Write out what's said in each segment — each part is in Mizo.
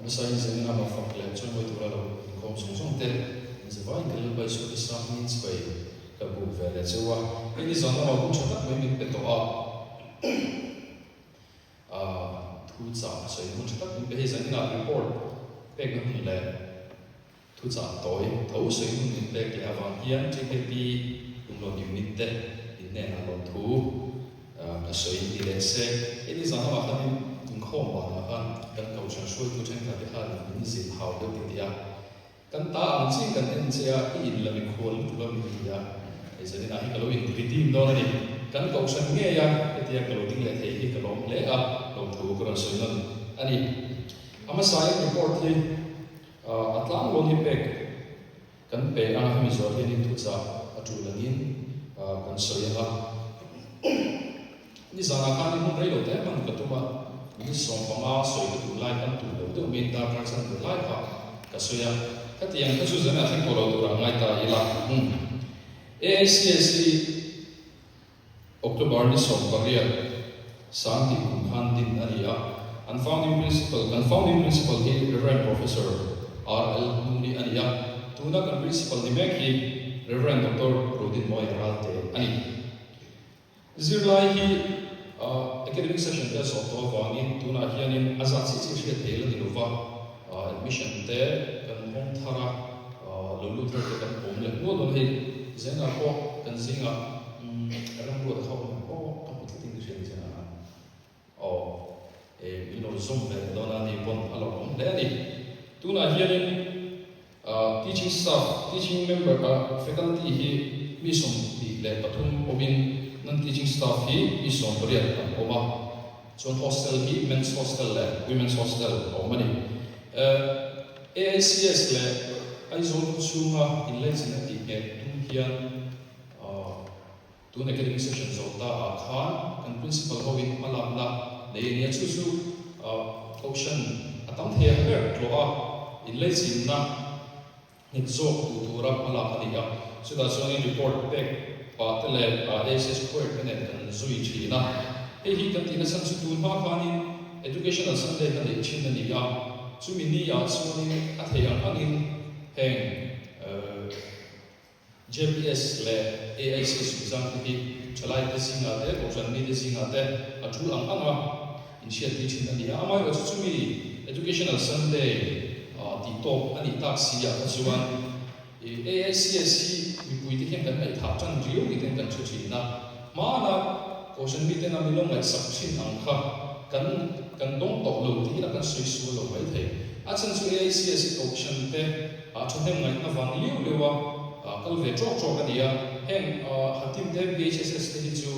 A hmasain Zen lama fak leh chawimawi tura lo inkhawm zawng zawng te in zavaiin ka Lalpa Isua Krista hmingin chibai ka buk ve leh cheu a. Hei ni zan lamah hun tha tak mai min pe tawh a, thu chah sawi hun tha tak min pe. Hei zaninah report pekna hun leh Thuchah tawi tho sawi hun min pek leh avang hian TKP Kumlawn Unit te in hnenah lawmthu ka sawi ni leh se. Hei ni zan lamah khan inkhawm banah khan kan kohhran hruaitu thenkhat te khan min zilh hau deuh ti tih a, kan ta ang chiin kan en che a, i in la mikhual lutuk a mi ti a, hei zaninah hi ka lo in redeem dawn a ni. Kan kohhran ngei a hetia ka lo ding leh thei hi ka lawm hle a, lawmthu ka rawn sawi nawn a ni. A hmasain report hi A tlanglawn hi pek kan pe a, hemi zawh hianin thuchah a tul angin kan sawi ang a. Nizanah khan i hmun rei lo te hman ka tum a, min 15 sawi ka tum lai khan tum lo deuh maiin darkar chan ve lai kha ka sawi a. Khatiang kha chu zanah thleng tawh lo turah ngai ta ila. AICS hi October ni 18 Sangti kum khan din a ni a, an founding principal, kan founding principal hi Rev. Professor RL Hnuni a ni a, tuna kan principal ni mek hi Rev. Doctor Rodinmawia Ralte a ni. Zirlai hi academic session te a zawh tawh avangin tunah hianin a zat chiah chiah hriat theih la ni lova, admission te kan hawng thar a, lo lut thar te kan awm leh nual dawn a hei Zenah pawh kan zingah remruat kha awm em aw ka hmu tlat in ka hria ni Zenah khan aw e min lo zawm ve leh dawn a ni pawn a lo awm hle a ni. Tunah hianin teaching staff teaching member faculty hi mi 23 awmin non teaching staff hi mi 18 an awm a. Chuan hostel hi men's hostel leh women's hostel a awm a ni. AICS leh Aizawl khaw chhunga inlaichin a tih nghet tum hian tun academic session zawh ta ah khan kan principal ho in hmalakna nei a nia. Chu chu Kohhran a tam thei ang ber tlawh a inlaichinna Nghet zawk duh tura hmalak a ni a, chutah chuanin report pek pah te leh ACS choir te nen kan zui thin a. Hei hi kan tihna chhan chu tun hma khanin Educational Sunday kha neih thin a ni a, chumi ni ah chuanin a thei ang angin heng JPS leh AICS chungchang te hi thalai te zingah te, Kohhran mite zingah te a tul ang ang a. Inhriatpui thin a ni a, amaherawhchu chumi Educational Sunday tih tawk a nih tak si ah kha chuan AICS hi mipuite hian kan ngaihthah tan riau ni ten kan hre thin a, hmana Kohhran miten a milo ngaihsak thin ang kha kan kan dawng tawh lo tih hi a kan sawi sual lo mai thei. A chhan chu AICS hi Kohhran te thahnem ngaihna vang liau liau a kal ve tawk tawk a ni a, heng Hatim te BHSS te hi chu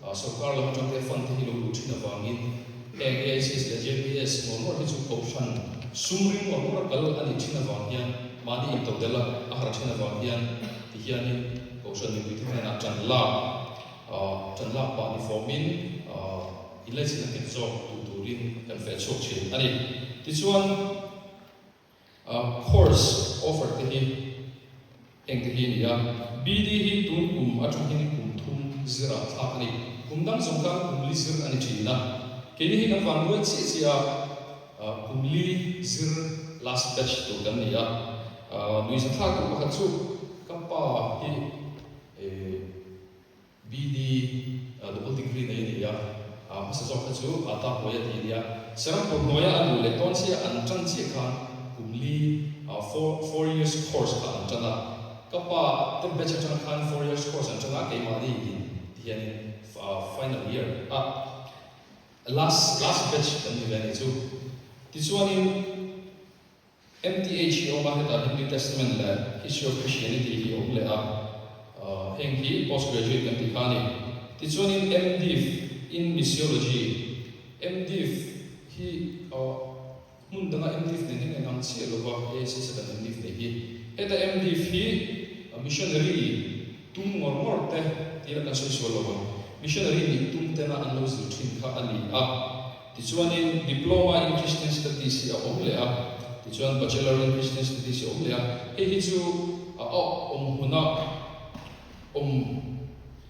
Sorkar lam atang te fund te hi lo luh thin avangin heng AICS leh JPS ngawr ngawr hi chu kohhran sum ring ngawr ngawr a kal a nih thin avang hian mahni intodelh a a har thin avang hian ti hianin kohhran mipuite hnenah tan lak tan lak pah ni fawmin inlaichin a nghet zawk duh turin kan feh chhuak thin a ni. Tichuan. Course offer te hi eng te hi a ni a, BD hi tun kum atang hian kum thum zirah thlak a ni. Kum dang zawng khan kum li zir a ni thin a, keini hi kan vanduai chiah chiah a, kum li zir last batch tur kan ni a. Nuihza thlak tur pakhat chu ka pa hi BD double degree nei a ni a, a hmasa zawk kha chu a ta hnuai a ti a nia. Serampur hnuaia a duh leh tawn chiah an tan chiah khan kum li 4 years course kha an tan a. Ka pa te batch atang khan 4 years course an tan a, keimahni in ti hianin final year a last last batch kan ni ve a nih chu. Tichuanin. MTH hi a awm a, hetah hian New Testament leh History of Christianity hi a awm leh a, heng hi post graduate kan tih kha a ni. Tichuanin MDiv in Missiology, MDiv hi hmun danga MDiv nen hian a inang chiah lo va, AICS a kan MDiv neih hi. Heta MDiv hi missionary tum ngawr ngawr te tih lah kan sawi sual lo ang, missionary nih tum tena an lo zir thin kha a ni a. Tichuanin Diploma in Christian Studies hi a awm leh a, tichuan Bachelor in Christian Studies hi a awm leh a. Hei hi chu a awm hmuna awm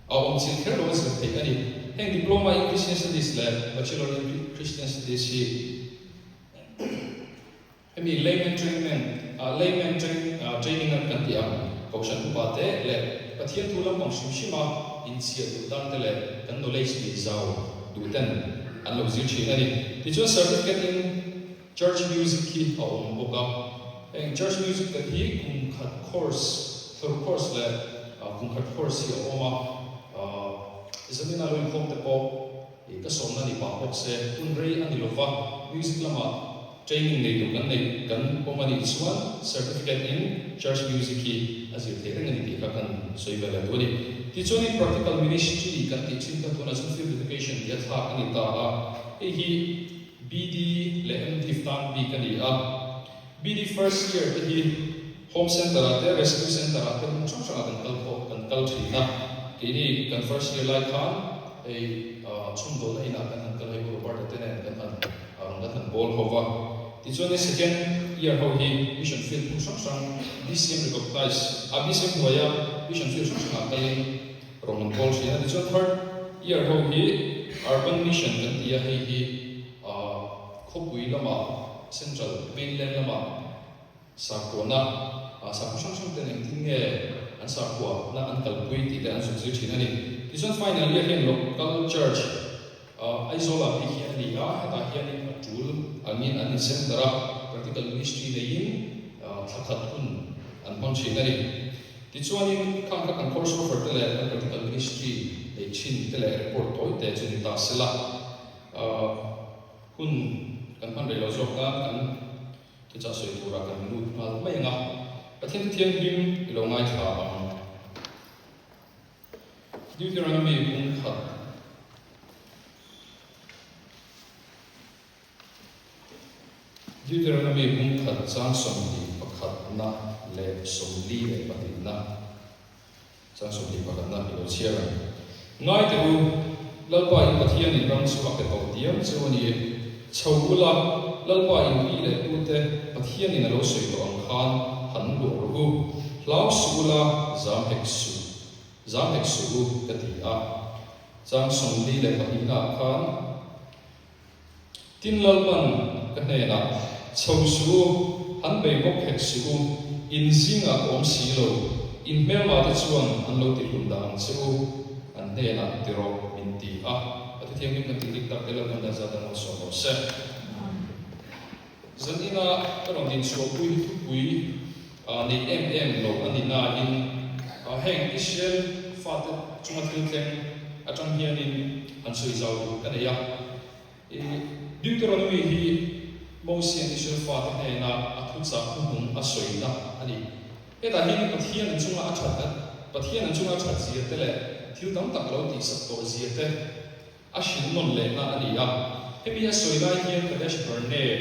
a awm chilh kher lo a zir theih a ni. Heng Diploma in Christian Studies leh Bachelor in Christian Studies hi. Hemi layman trainment, layman training a kan tih ang Kohhran upa te leh Pathian thu lampang hrim hrim a inchhiah duh tan te leh kan knowledge tih zau duh ten an lo zir thin a ni. Tichuan certificate in Church music hi a awm bawk a, heng Church music te hi kum khat course, thlaruk course leh kum khat course hi a awm a, Zamina lo inkhawm te pawh I ka sawmna ni pah bawk se, hun rei a ni lova, music lama training nei duh kan neih kan awm a nih chuan certificate in church music hi a zir theih reng a ni tih kha kan sawi ve leh duh a ni. Tichuanin practical ministry kan tih thin kha tunah chuan field education tih a thlak a ni ta a, hei hi BD leh MDiv tan bik a ni a, BD first year te hi Home Centre ah te Rescue Centre ah te hmun hrang hrangah kan kal khawh kan kal thin a, keini kan first year lai khan hei chhumdawlna inah kan han kal hei U Robert-a te nen kan han rawn kan han bawl ho va. Tichuan second year ho hi Mission Field hmun hrang hrang BCM recognize a BCM hnuaia Mission Field hrang hrangah kalin rawn an bawl thin a. Tichuan third year ho hi Urban Mission kan ti a, hei hi khawpui lamah Central Mainland lamah Sakhuana, sakhaw hrang hrang ten engtin nge an sakhuana an kalpui tih te an zuk zir thin a ni. Tichuan final year hian local church Aizawlah bik hi a ni a, hetah hianin a tul angin an insem darh a, practical ministry neiin thla khat hun an hmang thin a ni. Tichuanin khang kha kan course offer te leh kan practical ministry neih thin te leh report tawi te chu ni ta sela hun kan hman rei lo zawk nan kan Thuchah sawi turah kan lut nghal mai ang a, Pathian Thianghlim i lo ngaithla ang. Deuteronomy bung khat. Deuteronomy bung khat chang 21na leh 42na. Chang 21na i lo chhiar ang. Ngai teh u, Lalpa in Pathian in ram chu a pe tawh diam chu a ni. Chho ula, Lalpa in pi leh pu te Pathian in a lo sawi tawh ang khan han luah rawh u. Hlau suh ula, zam hek suh, zam hek suh u ka ti a. Chang 42na ah khan. Tin Lalpan ka hnenah, Chho suh u, han bei bawk hek suh u, in zingah ka awm si lo, in hmelma te chuan an lo ti hlum dah ang che u, an hnenah ti rawh min ti a. A ti thianghlim kan tih dik tak te Lalpan dan zat an awlsawm rawh se. Zan ina ka rawn dinchhuahpui hi thupui nei em em lo a ni nain heng Israel fate chunga thil thleng atang hianin han sawi zau duh ka nei a. Deuteronomy hi Mosian Israel fate hnena a thuchah hnuhnung a sawina a ni. Hetah hian Pathian an chunga a that Pathian an chunga a that zia te leh thil tam tak a lo tihsak tawh zia te A hrilh nawn lehna a ni a, hemi a sawi lai hian Kadesh Barnea,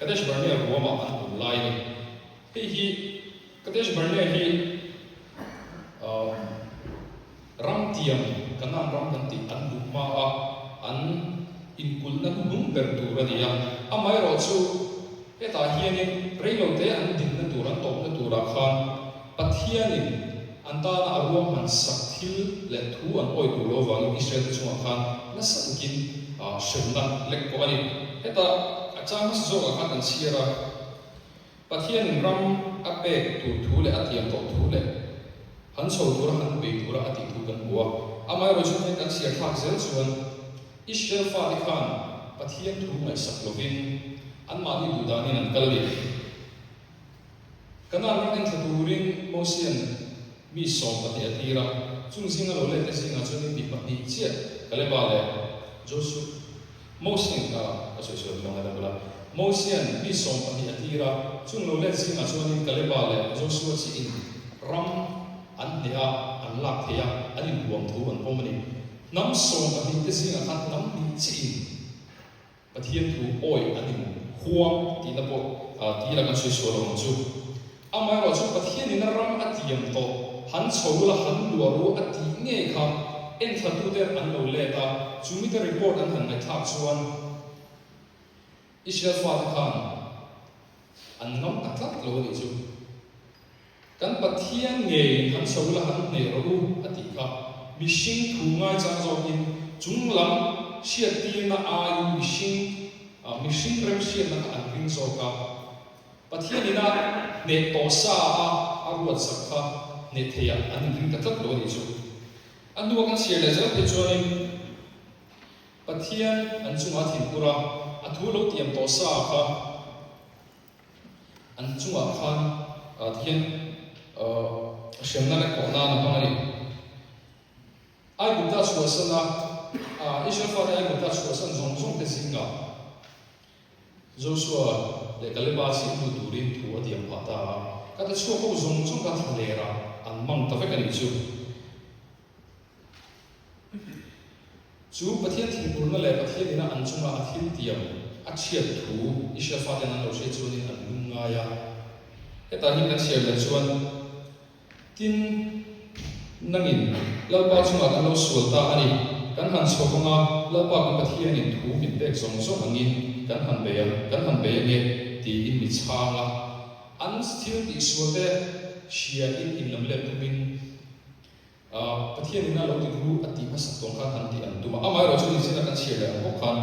Kadesh Barnea ruamah an awm lai a ni. Hei hi Kadesh Barnea hi ram tiang Kanaan ram kan tih an duh hma a, an inkulhna hnuhnung ber tur a ni a. Amaherawhchu hetah hianin reilote an dinna tur, an tawpna turah khan Pathianin an tana a ruahman sak thil leh thu an awih duh lo avangin Israel-te chungah khan nasa takin hremna lek pawh a ni. Heta a chang hmasa zawkah khan kan chhiar a, Pathianin ram a pek tur thu leh a tiam tawh thu leh han chho tura han bei tura a tih thu kan hmu a. Amaherawhchu heng kan chhiar thlak zel chuan Israel fate khan Pathian thu ngaihsak lovin anmahni duhdanin an kal a ni. Kanaan ram enthla turin Mosian mi 12 a tir a, chung zinga lo lete zingah chuanin mi pahnih chiah Kaleba leh Josua, Mosian ka ka sawi sawi hlawm a bula, Mosian mi 12 a tir a, chung lo let zingah chuanin Kaleba leh Josua chiin ram an hneh a, an lak thei a, an inhuam thu an pawm a ni. Hnam 12 te zingah khan hnam hnih chiin. Pathian thu awi an in huam tihna pawh ti ila kan sawi sual lo ang chu. Amaherawh chu Pathianin a ram a tiam tawh, han chho ula han luah ru a tih ngei kha enthlatute an lo let a, chu mite report an han ngaihthlak chuan Israel fate khan an ngam ta tlat lo a nih chu. Kan Pathian ngeiin han chho ula han hneh rawh u a tih kha mihring thu ngaichang zawkin chung lam hriattirna aiin mihring mihring remhriatna kha an ring zawk a. Pathian ina hneh tawh sa a a ruat sak kha hneh theiah an inring ta tlat lo a nih chu. A hnua kan chhiar leh zel phei chuanin Pathian an chungah a thinpur a, a thu lo tiam tawh sa kha an chungah khan tihian hremna leh kawh nan a hmang a ni. Aigupta chhuahsan a, Israel fate Aigupta chhuahsan zawng zawng te zingah Joshua leh Kaleba chhim lut turin thu a tiam phah ta a, ka ta chhuak ho zawng zawng kha thlaler ah an mang ta vek a nih chu. Chu Pathian thinurna leh Pathian ina an chunga a thil tiam a chhiat thu Israel faten an lo hriat chuanin an lung ngai a. Hetah hian kan chhiar leh chuan Tin, nangin Lalpa chungah kan lo sual ta a ni. Kan han chho vang a, Lalpa kan Pathianin thu min pek zawng zawng angin kan han bei ang, kan han bei ange, tiin mi chhang a. An thil tihsual te hriain inlam let tumin Pathianin a lo ti ru a tih hmasak tawng khan han tih an tum a. Amaherawh chu nichina kan chhiar leh ang bawk khan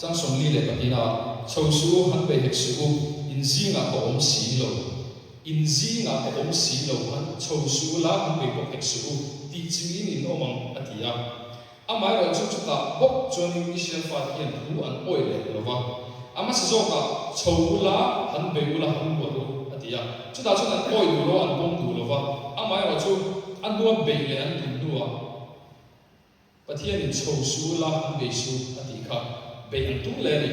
chang 42 ah, Chho suh u, han bei hek suh u, in zingah ka awm si lo. In zingah ka awm si lo han chho suh u la, han bei bawk hek suh u, tih chingin in awm ang, a ti a. Amaherawh chu chutah bawk chuanin Israel fate hian thu an awih leh lo va. A hmasa zawkah, Chho u la, han bei u la, han luat u, a ti a. Chutah chuan an awih duh lo a, an pawm duh lo va. Amaherawh chu a hnua beih leh an tum hnuah, Pathianin chho su la an bei su a tih kha beih an tum leh a ni.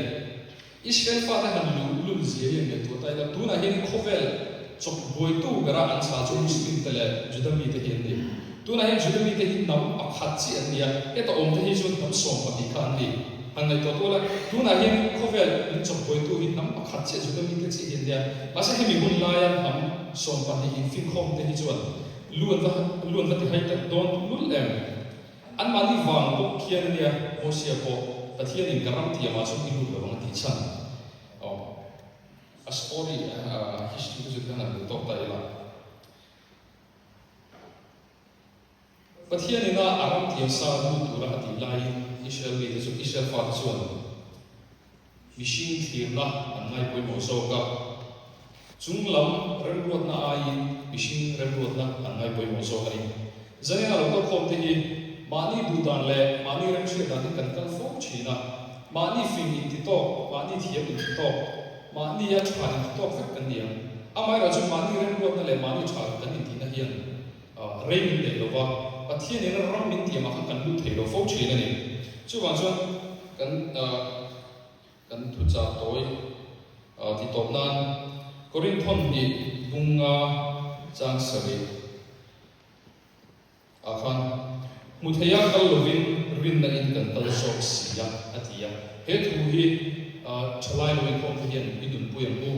Israel fate han luh lun zia hi an ngaihtuah ta ila, tunah hianin khawvel chawp buaitu bera an chhal chu Muslim te leh Juda mite hi an ni. Tunah hian Juda mite hi hnam pakhat chiah an ni a, heta awmte hi chu hnam 12 kha an ni. Han ngaihtuah tual a, tunah hianin khawvel min chawp buaitu hi hnam pakhat chiah Juda mite chiah hi an ni a, mahse hemi hun laia hnam 12 infinkhawmte hi chuan Lu an va lu an va ti hai tak dawn lul em? Anmahni vang bawk khian a nia Mosia pawh Pathianin ka ram tiamah chuan i lut lo ang a tih chhan. Aw a story a history te chu khan han duh tawk ta ila. Pathianin a a ram tiam sa lut tura a tih laiin Israel mite chu Israel fate chuan Mihring thlirna an ngai pawimawh zawk a, chung lam remruatna aiin mihring remruatna an ngai pawimawh zawk a ni. Zaninga lo kalkhawm te hi mahni duh dan leh mahni remhriat dan in kan kal fo thin a, mahni fing inti tawk, mahni thiam inti tawk, mahni a tha inti tawk vek kan ni ang. Amaherawhchu mahni remruatna leh mahni tha kan intihna hian rei min neih lo va, Pathianin ram min tiamah khan kan lut thei lo fo thin a ni. Chuvang chuan kan kan thuchah tawi ti tawp nan Korinthon hnih bunga chang sarih ah khan hmu theia kal lovin rinna in kan kal zawk si a a ti a. He thu hi thalai lo inkhawm te hian i nunpui ang u.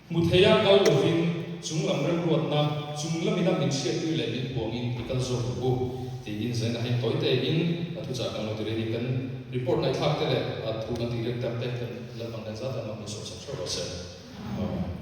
Hmu theia kal lovin chung lam remruatna chung lamina min hriattir leh min huangin i kal zawk ang u tiin zaina hei tawi tein a thuchah kan lo ti reng i kan report ngaihthlak te leh a thu kan tih reng tak te kan Lalpan kan zat ang a min sawmsak theuh rawh se. Amen.